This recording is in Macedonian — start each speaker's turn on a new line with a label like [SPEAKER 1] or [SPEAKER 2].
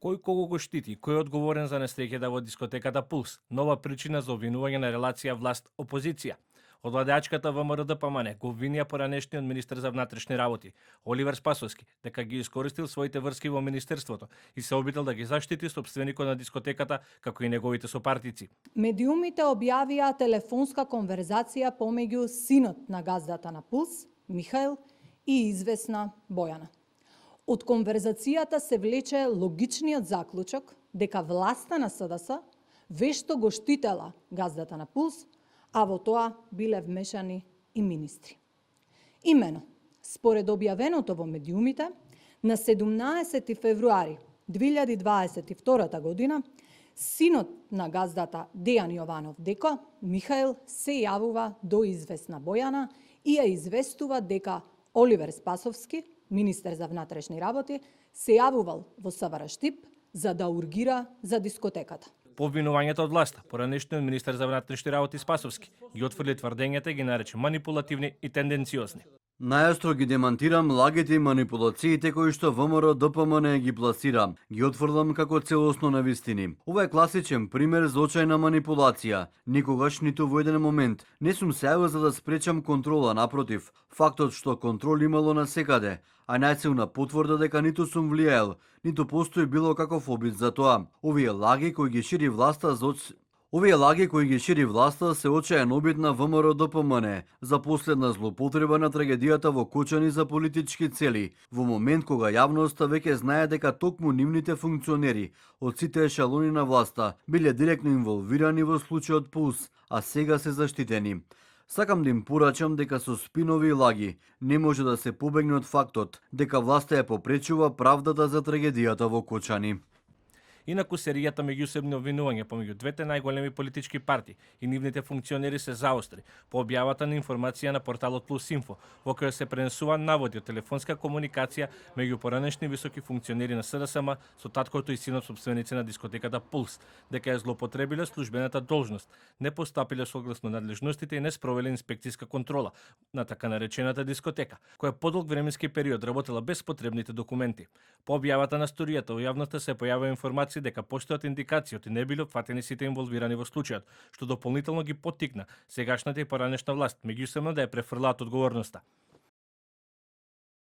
[SPEAKER 1] Кој кого го штити, кој е одговорен за несреќата во дискотеката Пулс? Нова причина за обвинување на релација власт-опозиција. Од владеачката ВМРО-ДПМН го обвинија поранешниот министер за внатрешни работи, Оливер Спасовски, дека ги искористил своите врски во министерството и се обидел да ги заштити сопственикот на дискотеката, како и неговите сопартици.
[SPEAKER 2] Медиумите објавија телефонска конверзација помеѓу синот на газдата на Пулс, Михаил, и известна Бојана. Од конверзацијата се влече логичниот заклучок дека власта на СДС вешто го штитела газдата на Пулс, а во тоа биле вмешани и министри. Имено, според објавеното во медиумите, на 17 февруари 2022 година, синот на газдата Дејан Јованов Деко, Михаил, се јавува до известна Бојана и ја известува дека Оливер Спасовски, министер за внатрешни работи, се јавувал во СВР Штип за да ургира за дискотеката.
[SPEAKER 1] По обвинувањето од власта, поранешниот министер за внатрешни работи Спасовски ги отфрли тврдењата и ги нарече манипулативни и тенденциозни.
[SPEAKER 3] Најостро ги демантирам лагите и манипулациите кои што ВМРО-ДПМН ги пласира. Ги отфрлам како целосно невистини. Ова е класичен пример за очајна манипулација. Никогаш ниту во еден момент не сум се јавил за да спречам контрола, напротив, фактот што контрол имало на секаде, а најсилна потврда дека ниту сум влијаел, ниту постои било каков обид за тоа. Овие лаги кои ги шири власта се очаен обид на ВМРО-ДПМН за последна злоупотреба на трагедијата во Кочани за политички цели, во момент кога јавноста веќе знае дека токму нивните функционери од сите ешелони на власта биле директно инволвирани во случајот Пулс, а сега се заштитени. Сакам да им порачам дека со спинови и лаги не може да се побегне од фактот дека власта ја попречува правдата за трагедијата во Кочани.
[SPEAKER 1] Инаку серијата меѓусебни обвинувања помеѓу двете најголеми политички партии и нивните функционери се заостри по објавата на информација на порталот Плюс Инфо, во која се пренесува наводи од телефонска комуникација меѓу поранешни високи функционери на СДСМ со таткото и синот сопственици на дискотеката Пулс, дека ја злоупотребиле службената должност, не постапиле согласно надлежностите и не спровеле инспекцијска контрола на така наречената дискотека, која подолг временски период работела без потребните документи. По објавата на сторијата во јавноста се појавува информација дека постојат индикации и не биле опфатени сите инволвирани во случајот, што дополнително ги поттикна сегашната и поранешна власт меѓусебно да ја префрлаат одговорноста.